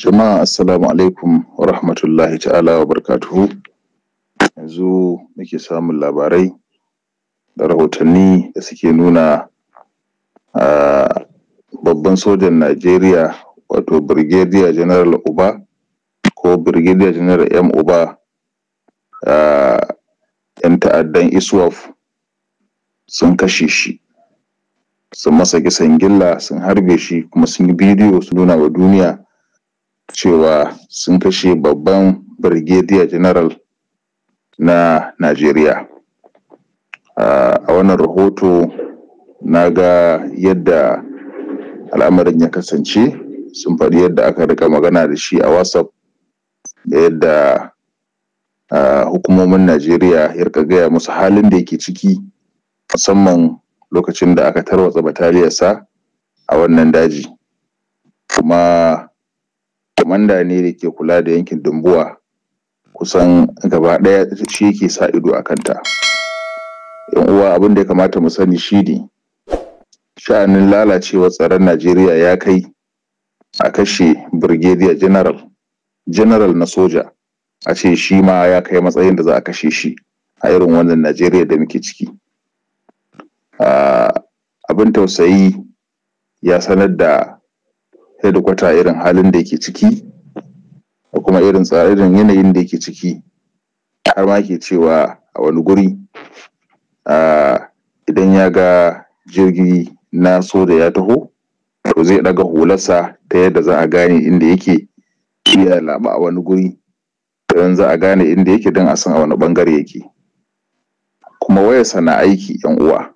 Jama'a, assalamu alaikum wa rahmatullahi ta'ala wa barakatuhu. Yanzu muke samun labarai da rahotanni da suke nuna a babban sojan Najeriya, wato Brigadier General Uba ko Brigadier General M Uba, yan ta'addan ISWAP sun kashe shi, sun masa kisan gilla, sun harbe shi, kuma sun yi bidiyo su nuna wa duniya cewa sun kashe babban Brigadier General na Najeriya. A wannan rahoto na ga yadda al'amarin ya kasance, sun faɗi yadda aka rika magana da shi a WhatsApp da yadda hukumomin Najeriya ya rika gaya musu halin da yake ciki, musamman lokacin da aka tarwatsa bataliyarsa a wannan daji. Kuma kwamanda ne da ke kula da yankin Dumbuwa kusan gaba ɗaya, shi yake sa ido a kanta. Yan uwa, abin da ya kamata mu sani shine sha'anin lalacewar tsaron Najeriya ya kai a kashe Brigadier General, General na soja, a ce shi ma ya kai matsayin da za a kashe shi a irin wannan Najeriya da muke ciki. Abin tausayi, ya sanar da hedikwata irin halin da yake ciki da kuma irin irin yanayin da yake ciki, har ma ke cewa a wani guri idan ya ga jirgi na soja ya taho, to zai ɗaga hularsa ta yadda za a gane inda yake. Ya laba a wani guri don za a gane inda yake, don a san a wani bangare yake. Kuma wayarsa na aiki. Yan uwa,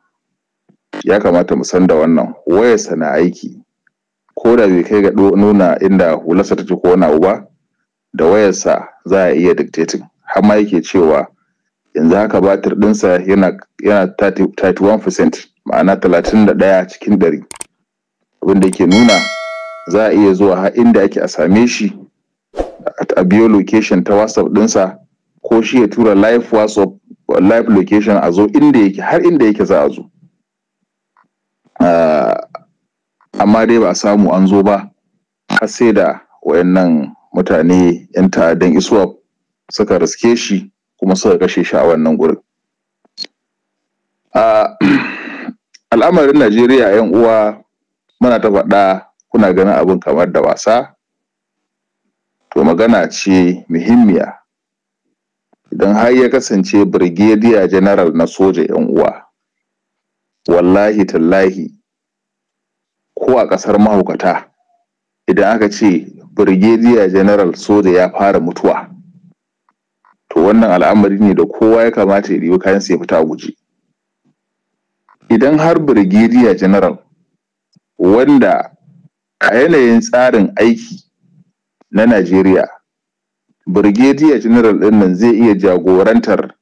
ya kamata mu san da wannan, wayarsa na aiki, ko da bai kai ga nuna inda hularsa take ko wani abu ba, da wayarsa za a iya dictating. Har ma yake cewa yanzu haka batir ɗinsa yana 31%, ma'ana 31 cikin 100, abin da yake nuna za a iya zuwa har inda ake a same shi, a biyo location ta WhatsApp ɗinsa, ko shi ya tura live WhatsApp, live location, a zo inda yake, har inda yake za a zo. Amma dai ba a samu an zo ba har sai da wayannan mutane 'yan ta'addan ISWAP suka riske shi kuma suka kashe shi a wannan gurin. Al'amarin Najeriya, 'yan uwa, muna ta faɗa, kuna ganin abin kamar da wasa. To, magana ce muhimmiya. Idan har ya kasance Brigadier General na soja, 'yan uwa, wallahi tallahi, ko a ƙasar mahaukata idan aka ce Brigadier General soja ya fara mutuwa, to wannan al'amari ne da kowa ya kamata ya ɗibi kayan ya fita a guje. Idan har Brigadier General, wanda a yanayin tsarin aiki na Najeriya, Brigadier General ɗin nan zai iya jagorantar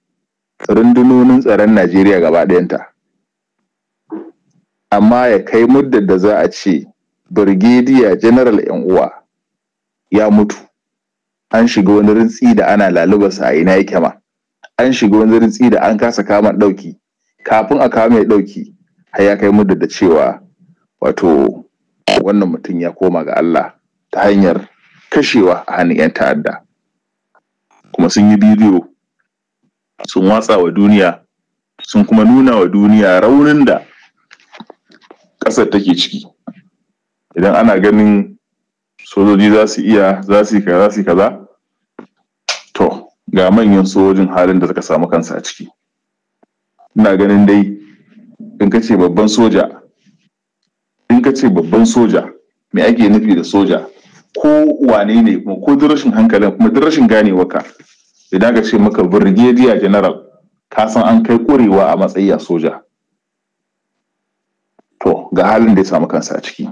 rundunonin tsaron Najeriya gaba ɗayanta, amma ya kai muddar da za a ce Brigadier General, 'yan uwa, ya mutu, an shiga wani rintsi da ana lalubarsa a ina yake ma, an shiga wani rintsi da an kasa kama ɗauki, kafin a kama mai ɗauki har ya kai muddar da cewa wato wannan mutum ya koma ga Allah ta hanyar kashewa a hannun 'yan ta'adda. Kuma sun yi bidiyo sun watsa wa duniya, sun kuma nuna wa duniya raunin da ƙasar take ciki. Idan ana ganin sojoji za su iya, za su yi kaza, za su yi kaza, to ga manyan sojojin halin da suka samu kansu a ciki. Ina ganin dai in ka ce babban soja, in ka ce babban soja, me ake nufi da soja? Ko wane ne, kuma ko duk rashin hankalin, kuma duk rashin ganewarka, idan ka ce maka Brigadier General, ka san an kai ƙurewa a matsayi a soja. To, ga halin da ya samu kansa a ciki.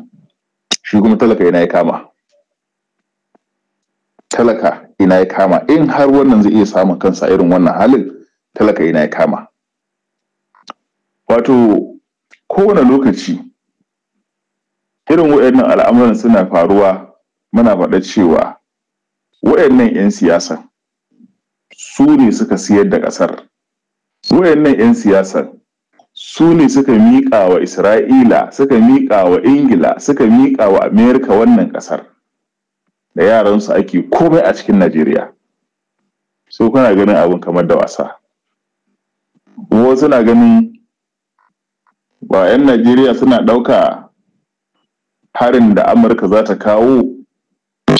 Shi kuma talaka ina ya kama? Talaka ina ya kama? In har wannan zai iya samun kansa irin wannan halin, talaka ina ya kama? Wato kowane lokaci irin waɗannan al'amuran suna faruwa, muna faɗa cewa waɗannan 'yan siyasa su ne suka siyar da ƙasar, waɗannan 'yan siyasar su ne suka miƙa wa Isra'ila, suka miƙa wa Ingila, suka miƙa wa Amerika wannan ƙasar. Da yaransu ake komai a cikin Najeriya. So kuna ganin abin kamar da wasa. Wasu na ganin ba 'yan Najeriya suna ɗauka harin da Amurka za ta kawo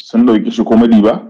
sun ɗauki shi komedi ba.